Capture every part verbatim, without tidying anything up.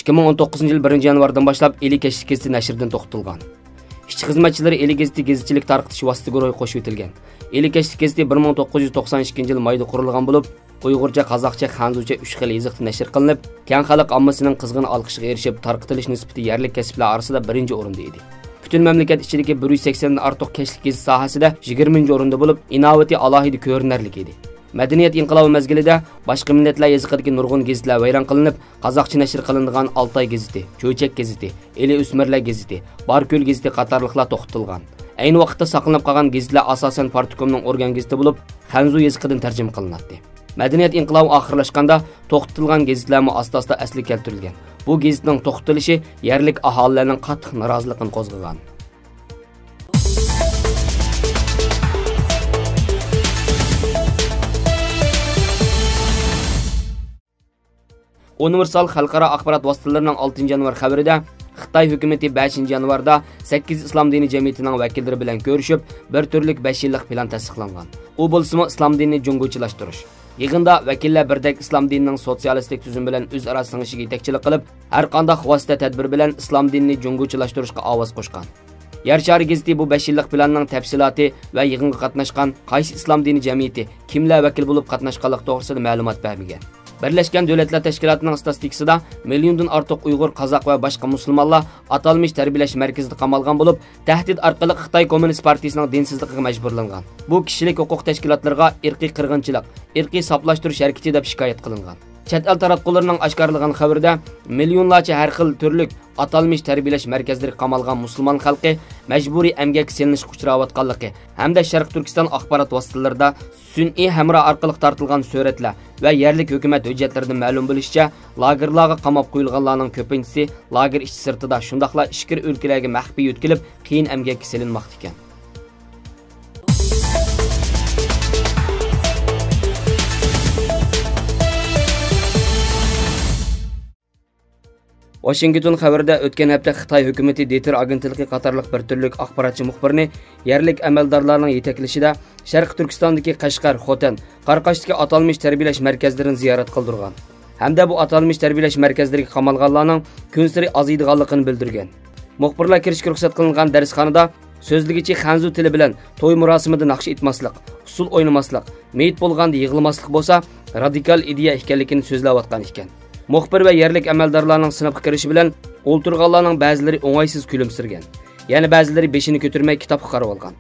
ئىككى مىڭ ئون توققۇزىنچى يىل بىرىنچى يانۋاردىن باشلاپ ئىلى كەچلىك گېزىتى نەشردىن توختىتىلغان. ئىشچى خىزمەتچىلىرى ئىلى گېزىتى گېزىتچىلىك تارقىتىش ۋاسىتە گۇرۇھىغا قوشۇۋېتىلگەن. ئىلى كەچلىك گېزىتى بىر مىڭ توققۇز يۈز توقسان ئىككىنچى يىل مايدا قۇرۇلغان بولۇپ، ئۇيغۇرچە، قازاقچە، خەنزۇچە ئۈچ خىل يېزىقتا نەشر قىلىنىپ، كەڭ خەلق ئاممىسىنىڭ قىزغىن ئالقىشىغا ئېرىشىپ، تارقىتىلىش نىسبىتى يەرلىك كەسىپلەر ئارىسىدا بىرىنچى ئورۇندا ئىدى. پۈتۈن مەملىكەت ئىچىدىكى بىر يۈز سەكسەندىن ئارتۇق كەچلىك گېزىت ساھەسىدە يىگىرمىنچى ئورۇندا بولۇپ، ئىناۋىتى ئالاھىدە كۆرۈنەرلىك ئىدى. مەدەنىيەت ئىنقىلابى مەزگىلىدە باشقا مىللەتلەر يېزىقىدىكى نۇرغۇن گېزىتلەر ۋەيران قىلىنىپ، قازاقچە نەشر قىلىنىدىغان ئالتاي گېزىتى، چۆچەك گېزىتى، ئىلى ئۆسمۈرلەر گېزىتى، باركۆل گېزىتى قاتارلىقلار توختىتىلغان. ئەينى ۋاقىتتا ساقلىنىپ قالغان گېزىتلەر ئاساسەن پارتكومنىڭ ئورگان گېزىتى بولۇپ، خەنزۇ يېزىقىدىن تەرجىمە قىلىناتتى. مەدەنىيەت ئىنقىلابى ئاخىرلاشقاندا، توختىتىلغان گېزىتلەرمۇ ئاستا-ئاستا ئەسلىگە كەلتۈرۈلگەن. بۇ گېزىتنىڭ توختىتىلىشى يەرلىك ئاھالىلەرنىڭ قاتتىق نارازىلىقىنى قوزغىغان. ئۇنىۋېرسال خەلقئارا ئاخبارات ۋاسىتىلىرىنىڭ ئالتىنچى يانۋار خەۋىرىدە، خىتاي ھۆكۈمىتى بەشىنچى يانۋاردا سەككىز ئىسلام دىنى جەمئىيىتىنىڭ ۋەكىللىرى بىلەن كۆرۈشۈپ، بىر تۈرلۈك بەش يىللىق پىلان تەستىقلانغان. ئۇ بولسىمۇ ئىسلام دىنىنى جۇڭگوچىلاشتۇرۇش. يىغىندا ۋەكىللەر بىردەك ئىسلام دىنىنىڭ سوتسىيالىستىك تۈزۈم بىلەن ئۆزئارا سىڭىشىگە يېتەكچىلىك قىلىپ، ھەرقانداق ۋاسىتە تەدبىر بىلەن ئىسلام دىنىنى جۇڭگوچىلاشتۇرۇشقا ئاۋاز قوشقان. يەر شارى گېزىتى بۇ بەش يىللىق پىلاننىڭ تەپسىلاتى ۋە يىغىنغا قاتناشقان قايسى ئىسلام دىنى جەمئىيىتى، كىملەر ۋەكىل بولۇپ قاتناشقانلىقى توغرىسىدا مەلۇمات بەرمىگەن. بىرلەشكەن دۆلەتلەر تەشكىلاتىنىڭ ئىستاتىستىكىسىدا مىليوندىن ئارتۇق ئۇيغۇر، قازاق ۋە باشقا مۇسۇلمانلار ئاتالمىش تەربىيەلەش مەركىزىدە قامالغان بولۇپ، تەھدىت ئارقىلىق خىتاي كوممۇنىست پارتىيىسىنىڭ دىنسىزلىقىغا مەجبۇرلانغان. بۇ كىشىلىك ھوقۇق تەشكىلاتلىرىغا ئىرقىي قىرغىنچىلىق، ئىرقىي ساپلاشتۇرۇش ھەرىكىتى دەپ شىكايەت قىلىنغان. چەت ئەل تاراتقۇلىرىنىڭ ئاشكارىلىغان خەۋىرىدە، مىليونلارچە ھەر خىل تۈرلۈك ئاتالمىش تەربىيەلەش مەركەزلىرىگە قامالغان مۇسۇلمان خەلقى مەجبۇرىي ئەمگەككە سېلىنىشقا ئۇچراۋاتقانلىقى ھەمدە شەرقىي تۈركىستان ئاخبارات ۋاسىتىلىرىدا سۈنئىي ھەمراھ ئارقىلىق تارتىلغان سۈرەتلەر ۋە يەرلىك ھۆكۈمەت ھۆججەتلىرىدىن مەلۇم بولۇشىچە، لاگېرلارغا قاماپ قويۇلغانلارنىڭ كۆپىنچىسى لاگېر ئىچى سىرتىدا، شۇنداقلا ئىچكىرى ئۆلكىلەرگە مەخپىي يۆتكىلىپ، قىيىن ئەمگەككە سېلىنماقتا ئىكەن. ۋاشىنگتون خەۋىرىدە ئۆتكەن ھەپتە خىتاي ھۆكۈمىتى دىتېر ئاگېنتلىقى قاتارلىق بىر تۈرلۈك ئاخباراتچى مۇخبىرنى يەرلىك ئەمەلدارلارنىڭ يېتەكلىشىدە شەرقىي تۈركىستاندىكى قەشقەر، خوتەن، قاراقاشتىكى ئاتالمىش تەربىيەلەش مەركەزلىرىنى زىيارەت قىلدۇرغان ھەمدە بۇ ئاتالمىش تەربىيەلەش مەركەزلىرىگە قامالغانلارنىڭ كۈنسېرى ئازىيىدىغانلىقىنى بىلدۈرگەن. مۇخبىرلار كىرىشكە رۇخسەت قىلىنغان دەرسخانىدا سۆزلىگۈچى خەنزۇ تىلى بىلەن توي مۇراسىمىدا ناخشا ئېيتماسلىق، ئۇسسۇل ئوينىماسلىق، مېيىت بولغاندا يىغلىماسلىق بولسا رادىكال ئىدىيە ئىكەنلىكىنى سۆزلەۋاتقان ئىكەن. مۇخبىر ۋە يەرلىك ئەمەلدارلارنىڭ سىنىپقا كىرىشى بىلەن ئولتۇرغانلارنىڭ بەزىلىرى ئوڭايسىز كۈلۈمسىرىگەن، يەنە بەزىلىرى بېشىنى كۆتۈرمەي كىتابقا قارىۋالغان.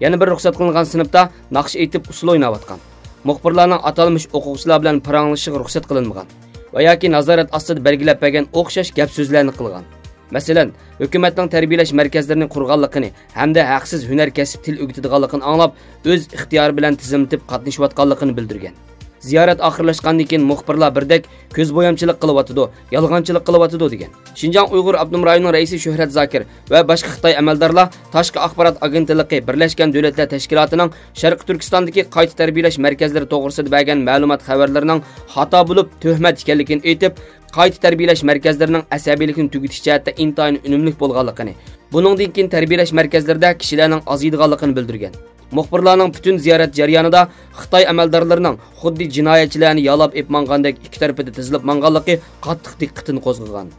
يەنە بىر رۇخسەت قىلىنغان سىنىپتا ناخشا ئېيتىپ ئۇسسۇل ئويناۋاتقان. مۇخبىرلارنىڭ ئاتالمىش ئوقۇغۇچىلار بىلەن پاراڭلىشىشىغا رۇخسەت قىلىنمىغان ۋە ياكى نازارەت ئاستىدا بەلگىلەپ بەرگەن ئوخشاش گەپ سۆزلەرنى قىلغان. مەسىلەن، ھۆكۈمەتنىڭ تەربىيەلەش مەركەزلىرىنى قۇرغانلىقىنى ھەمدە ھەقسىز ھۈنەر كەسىپ تىل ئۆگىتىدىغانلىقىنى ئاڭلاپ، ئۆز ئىختىيارى بىلەن تىزىملىتىپ قاتنىشىۋاتقانلىقىنى بىلدۈرگەن. زىيارەت ئاخىرلاشقاندىن كېيىن مۇخبىرلار بىردەك كۆز بويامچىلىق قىلىۋاتىدۇ، يالغانچىلىق قىلىۋاتىدۇ دېگەن. شىنجاڭ ئۇيغۇر ئاپتونوم رايونىنىڭ رەئىسى شۆھرەت زاكىر ۋە باشقا خىتاي ئەمەلدارلار تاشقى ئاخبارات ئاگېنتلىقى بىرلەشكەن دۆلەتلەر تەشكىلاتىنىڭ شەرقىي تۈركىستاندىكى قايتا تەربىيەلەش مەركەزلىرى توغرىسىدا بەرگەن مەلۇمات خەۋەرلىرىنىڭ خاتا بولۇپ، تۆھمەت ئىكەنلىكىنى ئېيتىپ، قايتا تەربىيەلەش مەركەزلىرىنىڭ ئەسەبىيلىكنى تۈگىتىش جەھەتتە ئىنتايىن ئۈنۈملۈك بولغانلىقىنى، بۇنىڭدىن كېيىن تەربىيەلەش مەركەزلىرىدە كىشىلەرنىڭ ئازىيىدىغانلىقىنى بىلدۈرگەن. مۇخبىرلارنىڭ پۈتۈن زىيارەت جەريانىدا خىتاي ئەمەلدارلىرىنىڭ خۇددى جىنايەتچىلەرنى يالاپ ئېلىپ ماڭغاندەك ئىككى تەرىپىدە تىزىلىپ ماڭغانلىقى قاتتىق دىققىتىنى قوزغىغان.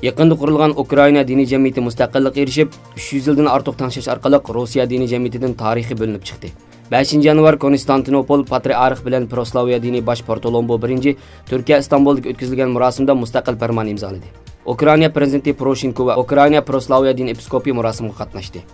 يېقىندا قۇرۇلغان ئۇكرائىنا دىنىي جەمئىيىتى مۇستەقىللىققا ئېرىشىپ، ئۈچ يۈز يىلدىن ئارتۇق تەڭشەش ئارقىلىق روسىيە دىنىي جەمئىيىتىدىن تارىخىي بۆلۈنۈپ چىقتى. بەشىنچى يانۋار كونستانتىنوپول پاترىئارخ بىلەن پروسلاۋىيە دىنىي باش پارتولومبو بىرىنچى تۈركىيە ئىستانبۇلدىكى ئۆتكۈزۈلگەن مۇراسىمدا مۇستەقىل پەرمان ئىمزالىدى. ئۇكرائىنا پىرېزىدېنتى پوروشېنكو ۋە ئۇكرائىنا پروسلاۋىيە دىنىي ئېپىسكوپى مۇراسىمغا قاتناشتى.